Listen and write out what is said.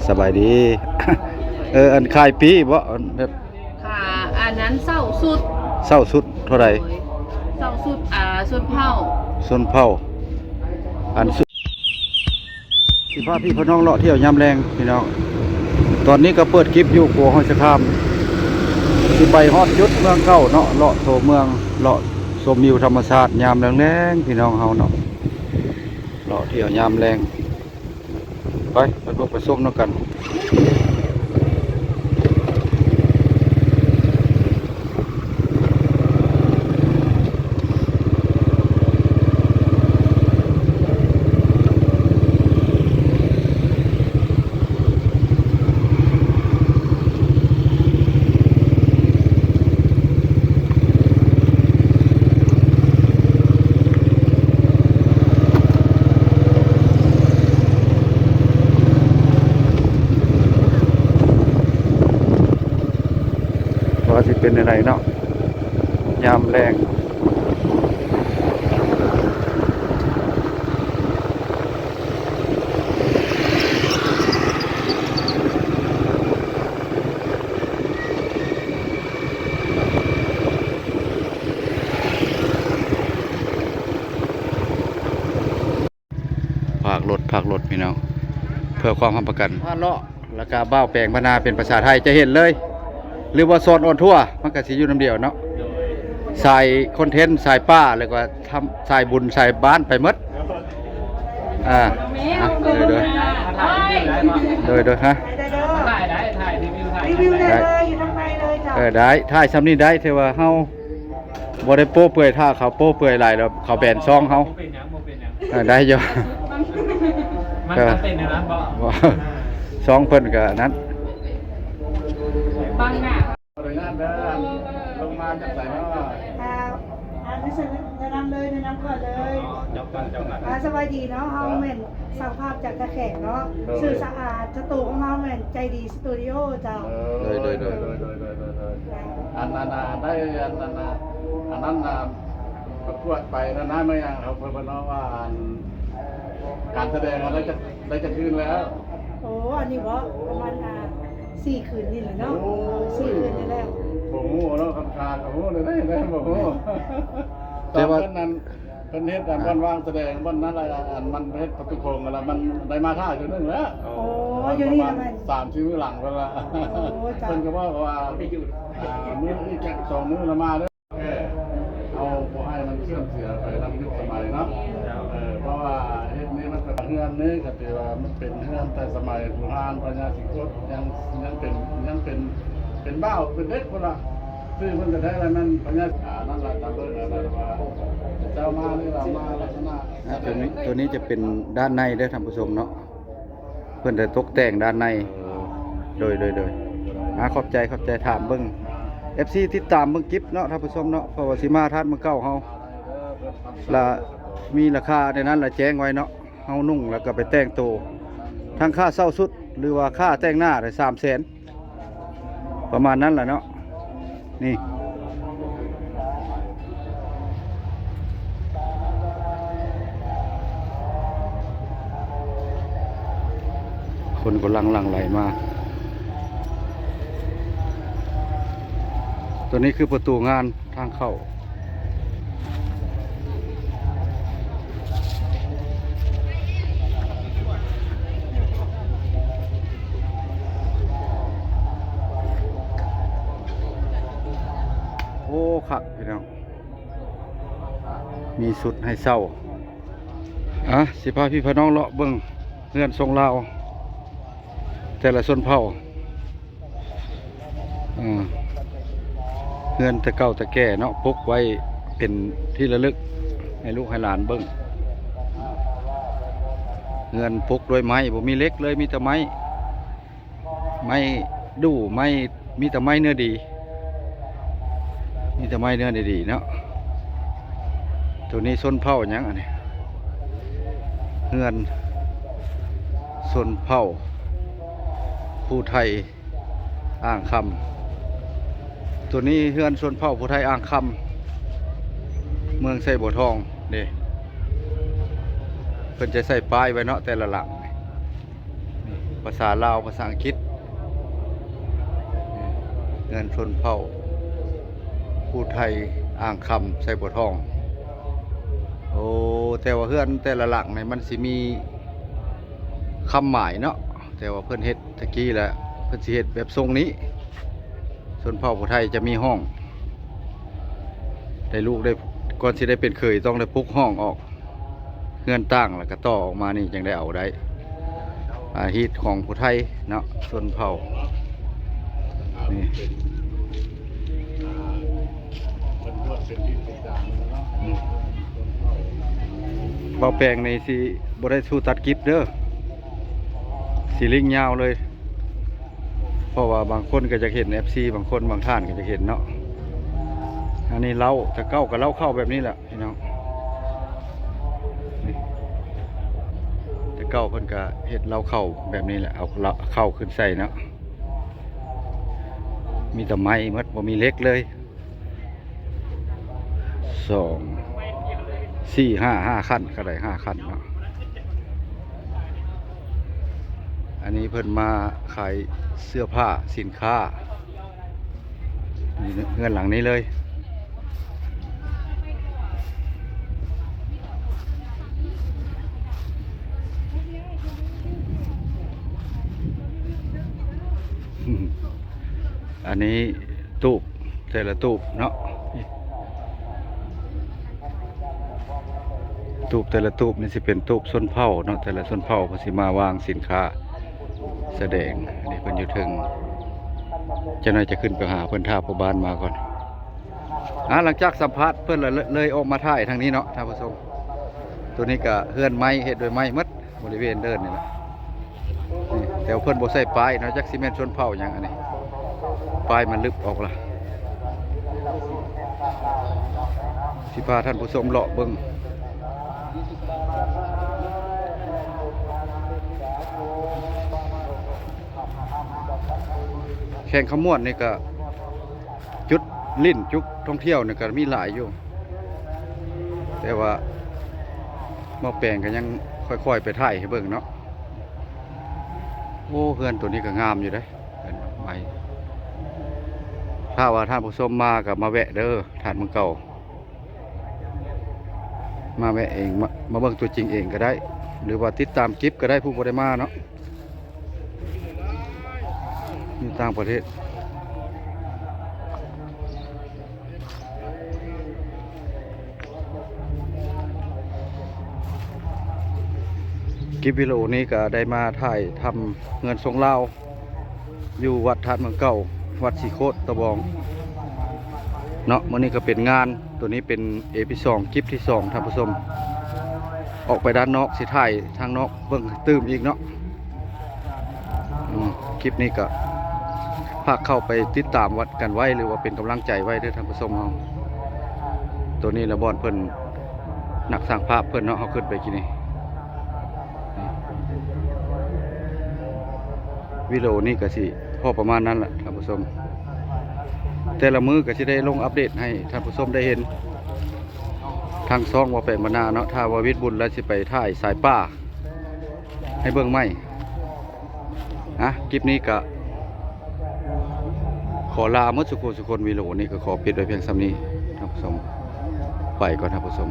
ສະບາຍດີ. ເອີ ອັນຂາຍປີ້ບໍ? ອັນແບບ ຄ່າ ອັນນັ້ນເຊົ່າຊຸດ. ເຊົ່າຊຸດເທົ່າໃດ? ໂດຍ ເຊົ່າຊຸດ ອ່າ ຊົນເຜົ່າ ຊົນເຜົ່າ ອັນຊຸດ. ຊິພາພີ່ພານ້ອງເລາະທ່ຽວຍາມແລງພີ່ນ້ອງ. ຕອນນີ້ກໍເປີດຄລິບຢູ່ຂົວຫ້ວຍສະຄາມ ຊິໄປຮອດຈຸດເມືອງເກົ່າເນາະ ເລາະໂຕເມືອງ ເລາະຊົມວິວທຳມະຊາດຍາມແລງໆ ພີ່ນ້ອງເຮົາເນາະ ເລາະທ່ຽວຍາມແລງ. ໄປ ໄປເບິ່ງໄປຊົມນຳກັນ. ວ່າຊິເປັນແນວໃດເນາະ ຍາມແລງ. ພາກລົດ ພາກລົດ ພີ່ນ້ອງ ເພື່ອຄວາມຮັບປະກັນ. ພາເລາະ ແລ້ວກະບ່າວແປງພັນນາເປັນພາສາໄທ ຈະເຫັນເລີຍ ຫຼືວ່າສອນອອນທົວ ມັນກະຊິຢູ່ນຳດຽວເນາະ. ສາຍຄອນເທັນ ສາຍປ່າ ແລ້ວກະທຳ ສາຍບຸນ ສາຍບ້ານໄປໝົດ. ອ່າ ອ່ະ ໂດຍ ໂດຍ ໂດຍ ໂດຍ ຮະ ໄດ້ ໄດ້ ຖ່າຍ ຖ່າຍ ຣີວິວ ຖ່າຍ ຣີວິວໄດ້ເລີຍ ຢູ່ທາງໃນເລີຍເຈົ້າ. ເອີ ໄດ້ ຖ່າຍຊ່ຳນີ້ໄດ້ ຖືວ່າເຮົາບໍ່ໄດ້ໂປ້ເປື່ອຍ ຖ້າເຂົາໂປ້ເປື່ອຍຫຼາຍແລ້ວເຂົາແບນຊ່ອງເຮົາ. ບໍ່ເປັນຫຍັງ ບໍ່ເປັນຫຍັງ ເອີ ໄດ້ຢູ່ ມັນ ເອີ ຈຳເປັນແນວນັ້ນບໍ່? ບໍ່ ຊ່ອງເພິ່ນກະນັ້ນ ບັງໜ້າ. ຂໍອະນຸຍາດເດີ ລົງມາຈາກໃສເນາະ? ອ່າ ອ່າ ແນະນຳເລີຍ ແນະນຳກ່ອນເລີຍ. ອໍ ເຈົ້າ ເຈົ້າ ເຈົ້າ ອ່າ ສະບາຍດີເນາະ ເຮົາແມ່ນຊ່າງພາບຈາກທ່າແຂກເນາະ. ໂດຍ ຊື່ສະອາດ ສະຕູຂອງເຮົາແມ່ນໃຈດີສະຕູດິໂອເຈົ້າ. ໂດຍ ໂດຍ ໂດຍ ອັນນັ້ນນະ ໄດ້ ອັນນັ້ນນະ ອັນນັ້ນນະ ປະກວດໄປນັ້ນນະ ແມ່ນຫຍັງ ເຂົາເພິ່ນເນາະ ວ່າ ອັນ ການສະແດງ ໄດ້ຈັກ ໄດ້ຈັກຄືນແລ້ວ? ໂອ້ ອັນນີ້ບໍ ປະມານ ອ່າ ສີ່ຄືນນີ້ແຫຼະເນາະ. ໂອ້ ສີ່ຄືນນີ້ແລ້ວ ບໍ່ຮູ້ເນາະ ຄັນຄາກໍຮູ້ໄດ້ ໄດ້ບໍ່ຮູ້. ແຕ່ວ່າ ຕອນເພິ່ນນັ້ນ ເພິ່ນເຮັດອັນ ອ່າ ບ່ອນວາງສະແດງບ່ອນນັ້ນລະ ອັນມັນເຮັດປະຕູໂຂງຫັ້ນລະ ມັນໄດ້ມາຖ້າເທື່ອໜຶ່ງແລ້ວ. ໂອ້ ຢູ່ນີ້ລະແມ່ນ ສາມສີ່ມື້ຫຼັງເພິ່ນລະ. ໂອ້ ເພິ່ນກໍບອກວ່າ ອ່າ ມື້ອີກຈັກສອງມື້ລະມາເດີ. ເອີ ເຮົາບໍ່ໃຫ້ມັນເສື່ອມເສຍໄປນຳຍຸກສະໄໝເນາະ. ເອີ ເພາະວ່າເຮັດນີ້ມັນກໍ ເຮືອນນີ້ກໍຖືວ່າມັນເປັນເຮືອນແຕ່ສະໄໝບູຮານ ພະຍາສີໂຄດຍັງ ຍັງເປັນ ຍັງເປັນ ເປັນບ່າວເປັນເດັກພຸ້ນລະ. ຊື່ເພິ່ນກໍໄດ້ລະແມ່ນພະຍາ ອ່າ ນັ້ນລະ ຕາມເບິ່ງລະວ່າເຈົ້າມານີ້ລະ ມາລັກສະນະ ອ່າ ຕົວນີ້ ຕົວນີ້ຈະເປັນດ້ານໃນເດີທ່ານຜູ້ຊົມເນາະ. ເພິ່ນຈະຕົກແຕ່ງດ້ານໃນ. ເອີ ໂດຍ ໂດຍ ໂດຍ ອ່າ ຂອບໃຈ ຂອບໃຈ. ຖາມເບິ່ງ ເອັຟຊີ ຕິດຕາມເບິ່ງກິບເນາະທ່ານຜູ້ຊົມເນາະ ເພາະວ່າຊິມາທາດເມືອງເກົ່າເຮົາ ລະມີລາຄາໃນນັ້ນລະແຈ້ງໄວ້ເນາະ. ເຮົານຸ່ງແລ້ວກໍໄປແຕ່ງໂຕ ທັງຄ່າເຊົ່າຊຸດ ຫຼືວ່າຄ່າແຕ່ງໜ້າໄດ້ສາມແສນ ປະມານນັ້ນລະເນາະ. ນີ້ ຄົນກໍຫຼັ່ງໄຫຼມາ. ຕົວນີ້ຄືປະຕູງານທາງເຂົ້າ. ໂອ້ ຄັກພີ່ນ້ອງ ມີຊຸດໃຫ້ເຊົ່າ. ອ່ະ ຊິພາພີ່ພານ້ອງເລາະເບິ່ງເຮືອນຊົງລາວ ແຕ່ລະຊົນເຜົ່າ. ເອີ ເຮືອນແຕ່ເກົ່າແຕ່ແກ່ເນາະ ປົກໄວ້ເປັນທີ່ລະລຶກໃຫ້ລູກໃຫ້ຫຼານເບິ່ງ. ເຮືອນປົກດ້ວຍໄມ້ ບໍ່ມີເຫຼັກເລີຍ ມີແຕ່ໄມ້ ໄມ້ດູ່ ໄມ້ ມີແຕ່ໄມ້ເນື້ອດີ ມີແຕ່ໄມ້ເນື້ອດີໆ ເນາະ. ໂຕນີ້ຊົນເຜົ່າຫຍັງອັນນີ້? ເຮືອນຊົນເຜົ່າພູໄທ ອ່າງຄຳ. ໂຕນີ້ເຮືອນຊົນເຜົ່າພູໄທອ່າງຄຳ ເມືອງໄຊບົວທອງເດ້. ເພິ່ນຈະໃສ່ປ້າຍໄວ້ເນາະ ແຕ່ລະຫຼັງ. ພາສາລາວ ພາສາອັງກິດ. ເຮືອນຊົນເຜົ່າຜູ້ໄທອ່າງຄຳ ໄຊບົວທອງ. ໂອ້ ແຕ່ວ່າເຮືອນແຕ່ລະຫຼັງນີ້ມັນຊິມີຄຳໝາຍເນາະ, ແຕ່ວ່າເພິ່ນເຮັດຕະກີ້ລະ ເພິ່ນຊິເຮັດແບບຊົງນີ້. ຊົນເຜົ່າຜູ້ໄທຈະມີຫ້ອງ ໄດ້ລູກໄດ້ ກ່ອນຊິໄດ້ເປັນເຂີຍ ຕ້ອງໄດ້ປຸກຫ້ອງອອກ ເຮືອນຕ່າງ ແລ້ວກໍຕໍ່ອອກມານີ້ ຈັ່ງໄດ້ເອົາໄດ້ ອາ ຮີດຂອງຜູ້ໄທເນາະ ຊົນເຜົ່ານີ້. ເວົ້າແປງນີ້ຊິບໍ່ໄດ້ສູ້ຕັດກິບເດີ ຊິລິງຍາວເລີຍ. ເພາະວ່າບາງຄົນກໍຢາກເຫັນ ເອັຟຊີ ບາງຄົນບາງທ່ານກໍຢາກເຫັນເນາະ. ອັນນີ້ເລົ້າ ແຕ່ເກົ່າກໍເລົ້າເຂົ້າແບບນີ້ແຫຼະພີ່ນ້ອງ. ນີ້ ແຕ່ເກົ່າເພິ່ນກໍເຮັດເລົ້າເຂົ້າແບບນີ້ແຫຼະ ເອົາເຂົ້າຂຶ້ນໃສ່ເນາະ. ມີແຕ່ໄມ້ໝົດ ບໍ່ມີເຫຼັກເລີຍ. ສອງ ສີ່ ຫ້າ ຫ້າຄັນ ກໍໄດ້ຫ້າຄັນເນາະ. ອັນນີ້ເພິ່ນມາຂາຍເສື້ອຜ້າ ສິນຄ້າ ຢູ່ເຮືອນຫຼັງນີ້ເລີຍ. ອັນນີ້ຕູບ ແຕ່ລະຕູບເນາະ ຕູບແຕ່ລະຕູບນີ້ຊິເປັນຕູບຊົນເຜົ່າເນາະ, ແຕ່ລະຊົນເຜົ່າເພິ່ນຊິມາວາງສິນຄ້າສະແດງ. ອັນນີ້ເພິ່ນຢູ່ເທິງ ຈັກໜ້ອຍຈະຂຶ້ນໄປຫາເພິ່ນ ຖ້າພໍ່ບ້ານມາກ່ອນ. ອ່າ ຫຼັງຈາກສຳພາດເພິ່ນແລ້ວ ເລີຍອອກມາຖ່າຍທາງນີ້ເນາະທ່ານຜູ້ຊົມ. ໂຕນີ້ກະເຮືອນໄມ້ ເຮັດດ້ວຍໄມ້ໝົດ ບໍລິເວນເດີ່ນນີ້ແຫຼະ. ນີ້ ແຕ່ວ່າເພິ່ນບໍ່ໃສ່ປ້າຍເນາະ, ຈັກຊິແມ່ນຊົນເຜົ່າຫຍັງອັນນີ້. ປ້າຍມັນລຶບອອກລະ. ຊິພາທ່ານຜູ້ຊົມເລາະເບິ່ງ. ແຂວງຄຳມ່ວນນີ້ກະ ຈຸດຫຼິ້ນ ຈຸດທ່ອງທ່ຽວນີ້ກໍມີຫຼາຍຢູ່ ແຕ່ວ່າໝໍ້ແປງກໍຍັງຄ່ອຍໆໄປຖ່າຍໃຫ້ເບິ່ງເນາະ. ໂອ້ ເຮືອນໂຕນີ້ກໍງາມຢູ່ເດ້ ເຮືອນໄມ້. ຖ້າວ່າທ່ານຜູ້ຊົມມາກໍມາແວະເດີ ທາດເມືອງເກົ່າ ມາແວະເອງ ມາ ມາເບິ່ງຕົວຈິງເອງກໍໄດ້ ຫຼືວ່າຕິດຕາມກິບກໍໄດ້ ຜູ້ບໍ່ໄດ້ມາເນາະ. ຢູ່ຕ່າງປະເທດ. ຄລິບວິດີໂອນີ້ກໍໄດ້ມາຖ່າຍທຳເຮືອນຊົງລາວ ຢູ່ວັດທາດເມືອງເກົ່າ ວັດສີໂຄດຕະບອງເນາະ. ມື້ນີ້ກໍເປັນງານ ໂຕນີ້ເປັນເອພີສອງ ຄລິບທີສອງ ທ່ານຜູ້ຊົມ. ອອກໄປດ້ານນອກ ຊິຖ່າຍທາງນອກເບິ່ງຕື່ມອີກເນາະ. ອືມ ຄລິບນີ້ກໍຝາກເຂົ້າໄປຕິດຕາມວັດກັນໄວ້ ຫຼືວ່າເປັນກຳລັງໃຈໄວ້ເດີທ່ານຜູ້ຊົມເຮົາ. ໂຕນີ້ລະບ່ອນເພິ່ນ ນັກຊ່າງພາບເພິ່ນເນາະ ເຮົາຂຶ້ນໄປກີ້ນີ້. ວິດີໂອນີ້ກໍຊິພໍປະມານນັ້ນລະທ່ານຜູ້ຊົມ. ແຕ່ລະມື້ກໍຊິໄດ້ລົງອັບເດດໃຫ້ທ່ານຜູ້ຊົມໄດ້ເຫັນ ທາງຊ່ອງເວົ້າແປງບັນນາເນາະ. ຖ້າວ່າວິດບຸນແລ້ວຊິໄປຖ່າຍສາຍປ່າໃຫ້ເບິ່ງໃໝ່. ອ່ະ ຄລິບນີ້ກະຂໍລາໝົດສຸຜູ້ສຸຄົນ. ວິດີໂອນີ້ກໍຂໍປິດໄວ້ພຽງສ່ຳນີ້ທ່ານຜູ້ຊົມ. ໄປກ່ອນທ່ານຜູ້ຊົມ.